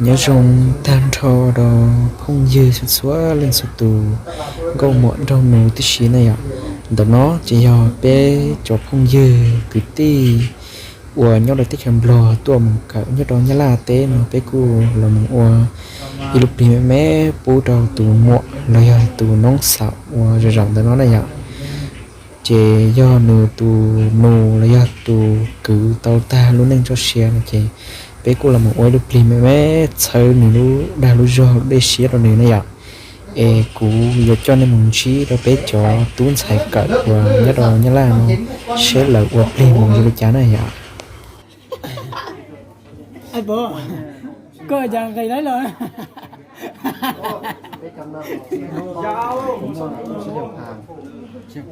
Nyob zoo tag nrho rau phooj ywg txhua leej txhua tus, nkauj muam nraug nus tib si na yom. Ntawm no ces yog peb cov phooj ywg kwv tij uas nyob rau teb chaws Nplog tuaj mus kawm nyob rau Nyab Laj teb no, peb kuj los mus ua ib lub plig me me pub rau tus muam los yog tus noob xaum uas zaum zaum ntawm no na yom. Ces yog nws tus nus los yog tus kwv tau tag lub neej txoj sia no ces peb kuj los mus ua ib lub plig me me txhawb nws lub dag lub zog lub dej siab rau nws na yom. Es kuv yuav coj nej mus ntsib rau peb cov tub ntxhais kawm uas nyob rau Nyab Laj no, seb lawv ua plig mus zoo li cas na yom. Koj cas nqis lawv los? Tsis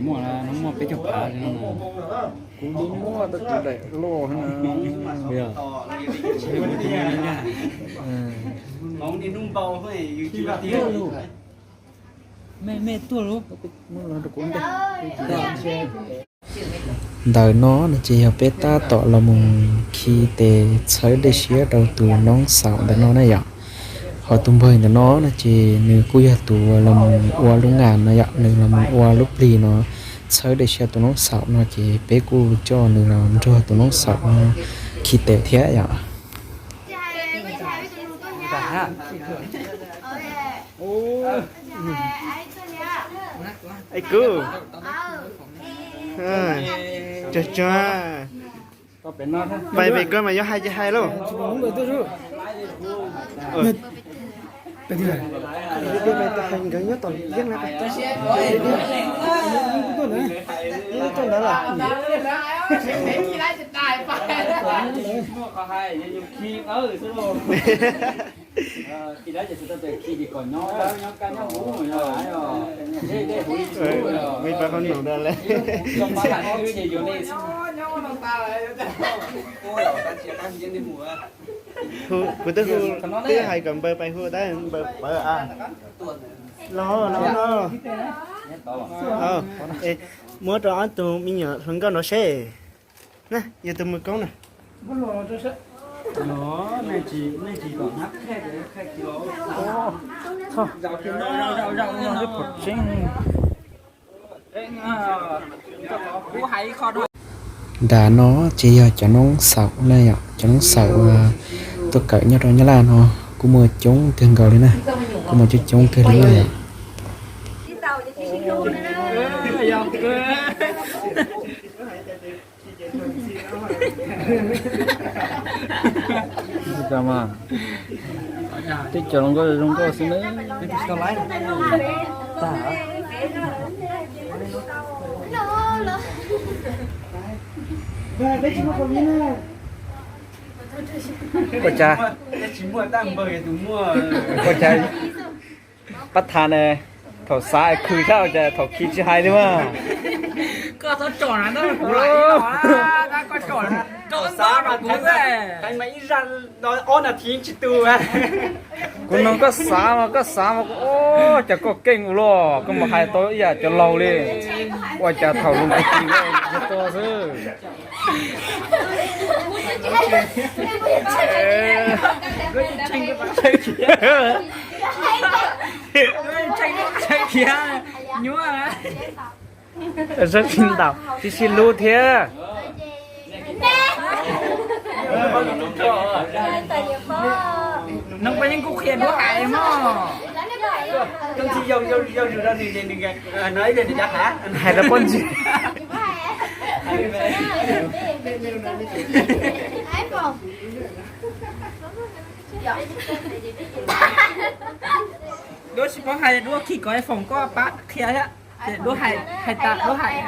muaj, no muaj peb caug phav li no. Kuv muab tau tus daim loj na. Ntawm no no ces yog peb tab tom los mus khi tes txhawb dej siab rau tus noob xaum ntawm no na yom. Ho tus npawg ntawm no no ces nws kuj yog tus los mus ua lub nga no yom, nws los mus ua lub plig no txhawb dej siab tus noob xaum no ces peb kuj coj nws los nrog tus noob xaum no khi tes thiab yom. Es kuv, tsuag tsuag, pais pem koj mas yuav hais ces hais lauj. Nkawd nyob tom yeeb na. Tuaj ntawd lawm. Ib pab qhob noom da le. Kuv twb hu, twb hais kom npawg pais hu tab npawg pawv a. Los, los, los. Muab rau ob tug me nyuam hluas nkauj no seb. Na, yog tus mus koob na. Nram no ces yog cov noob xaum na yom, cov noob xaum tuaj kawm nyob rau Nyab Laj no kuj muaj coob kawg nkaus li na, kuj muaj coob coob kawg li na yom. Teb chaws hluas nkauj zoo nkauj xwb na. Ua cas, ua cas pab tha ne, thaum xav khwv thiab ua cas thaum khi tsis hais li mas. Kuv nug koj xav mas koj xav mas, ua cas koj keej ua luaj, koj mus hais tau ib yam cov laus li. Ua cas thaum lus khi tsis hais xwb. Sab tsis ntaus tib si lub thiab. Hais rau pob ntseg. Duab tsis paub hais, duab khi kom foom koj pab qhia thiab. Ces duab hais, hais tas duab hais.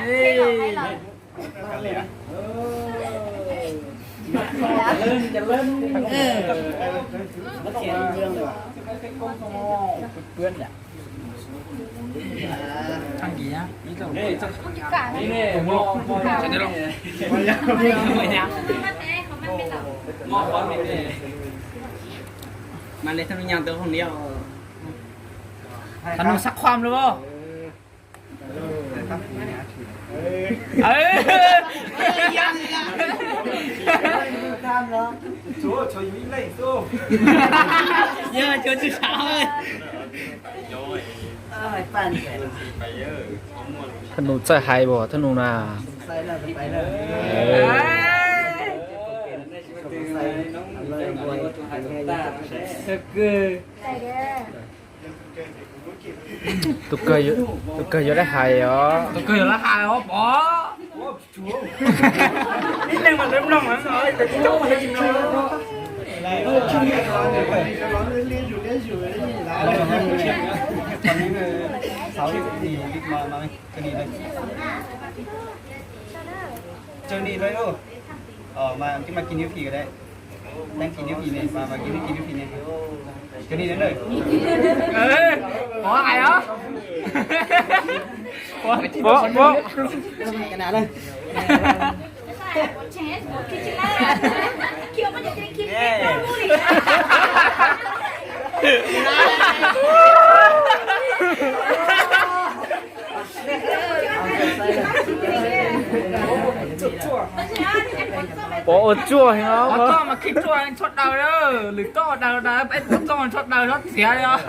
Mas li thab nyas tus hoo li os. Thab nug sab qhuam lawm. Yog cov tsis sab. Thaj nus txawj hais as thaj nus na. Tus kawg yuav dab hais os. Tus kawg yuav dab hais os pom. Cov ni lawm, mas kis mas kis niv phim ko de, thank kis niv phim ne, mas mas kis niv phim ne, cov ni lawm. Pov hais os. Pov, pov. Pov ua tsuaj heev os. Pov txoj mas khib tsuaj tshaj daws, lwm txoj daws daws, peb pov txoj tshaj daws txhob txiav li os.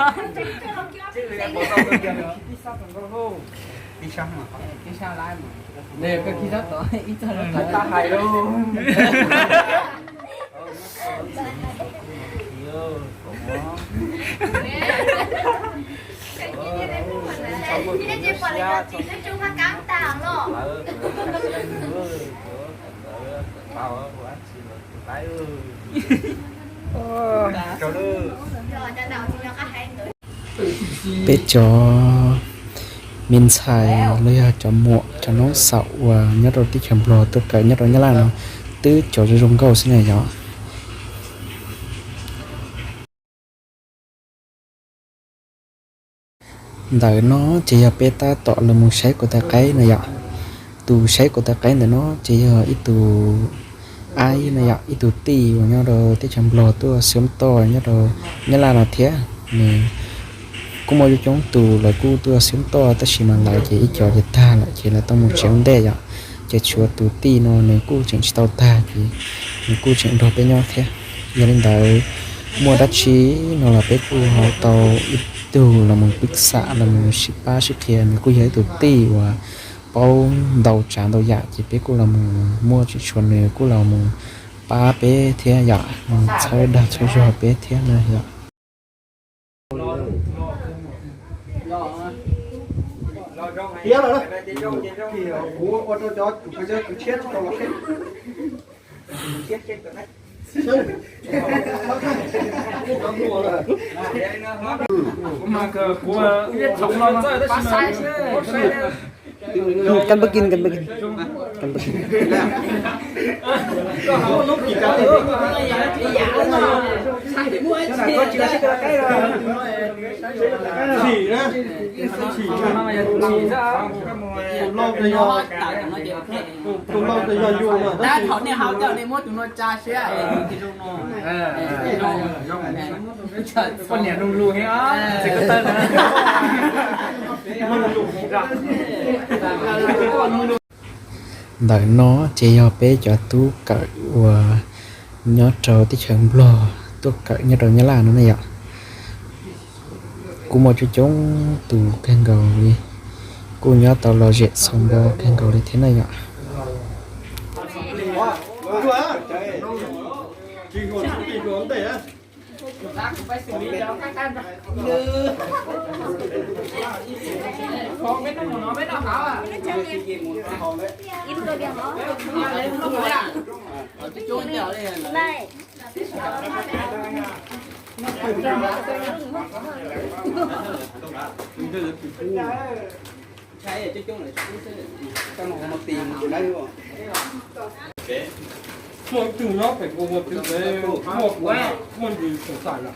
Peb cov me ntxhais los yog cov muam cov noob xaum uas nyob rau teb chaws Nplog tuaj kawm nyob rau Nyab Laj no twb cov zoo zoo nkauj xwb na yom. Ntawm no ces yog peb tab tom los mus saib kuv tais qaib na yom. Tus saib kuv tais qaib ntawm no ces yog ib tug aib na yom, ib tug tij uas nyob rau teb chaws Nplog tuaj xwb toj nyob rau Nyab Laj no thiab. Nws kuj muaj coob coob tus lawv kuj tuaj xwb toj tab sis mas lawv ces ib co ces tag lawm ces lawv tau mus tsev ua ntej yom. Ces tshuav tus tij no nws kuj tseem tsis tau tag ces nws kuj tseem nrog peb nyob thiab. Yog li ntawd muaj dab tsi no los peb kuj ho tau ib tug los mus pib xam los mus sib pab sib qhia, nws kuj yog ib tug tij uas paub ntau tsav ntau yam ces peb kuj los mus muaj tseem tshuav nws kuj los mus pab peb thiab yom, txhawb dag txhawb zog peb thiab na yom. Kab npab kis, kab npab kis, kab npab kis. Tus lauj, tus lauj, tus lauj yog yus mas. Tab thaum nej haus coj nej muab tus no tsa siab es yus thiaj zoo no. Poj niam lug lug heev os. Ntawm no ces yog peb cov tub kawm uas nyob rau teb chaws Nplog tuaj kawm nyob rau Nyab Laj no ne yom. Kuj muaj coob coob tus kawg nkaus li, kuj nyob tau lom zem txaus npo kawg nkaus li thiab na yom. Muaj ib tug nyob pem ua ua tw, muaj, muaj ntsis xav xav lawm.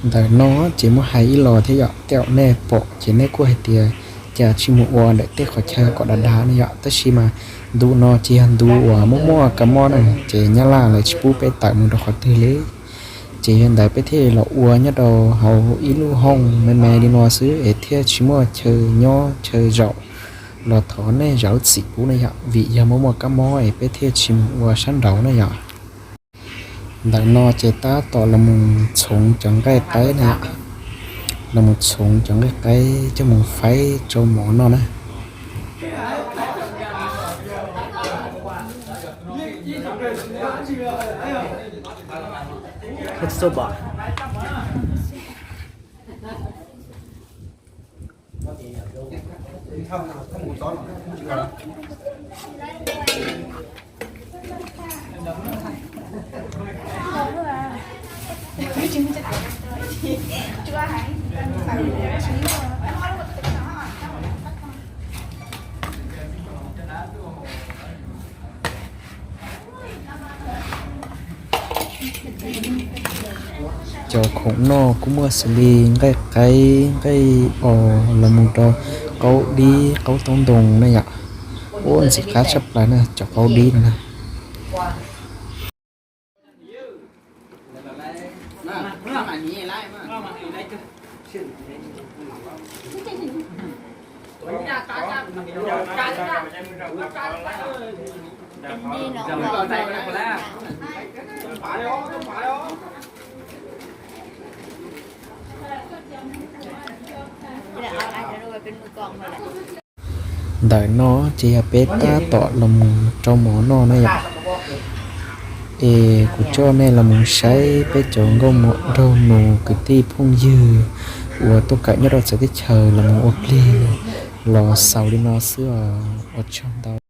Ntawm no ces muab hais ib los thiab yom, tej zaum nej pom ces nej kuj hais tias cas tsis mus ua ntawm tej qhov chaw kom dav dav ne yom, tab sis mas ntu no ces yog ntu uas muaj muaj kab mob na, ces nyab laj lawv tsis pub peb tawm mus rau qhov twg li. Ces yog ntawd peb thiaj los ua nyob rau hauv ib lub hooj me me li no xwb es thiaj tsis muaj chaw nyob chaw zaum los thov nej zam lub txim pub na yom, vim yog muaj muaj kab mob es peb thiaj tsis mus ua sab nraud na yom. Ntawm no ces tab tom los mus txhoov cov nqaij qaib na yom, los mus txhoov cov nqaij qaib coj mus faib rau mov noj na. Cov khoom noj kuj muaj xws li nqaij qaib, nqaij os, los mus rau qaub dib, qaub taub ntoo na yom. Ua ntxim qab tshaj plaws na cov qaub dib no na. Ntawm no ces yog peb tab tom los mus rau mov noj na yom. Es kuv coj nej los mus saib peb cov nkauj muam nraug nus kwv tij phooj ywg uas tuaj kawm nyob rau txawv teb chaws los mus ua plig los xaus li no xwb os. Ua tsaug ntau.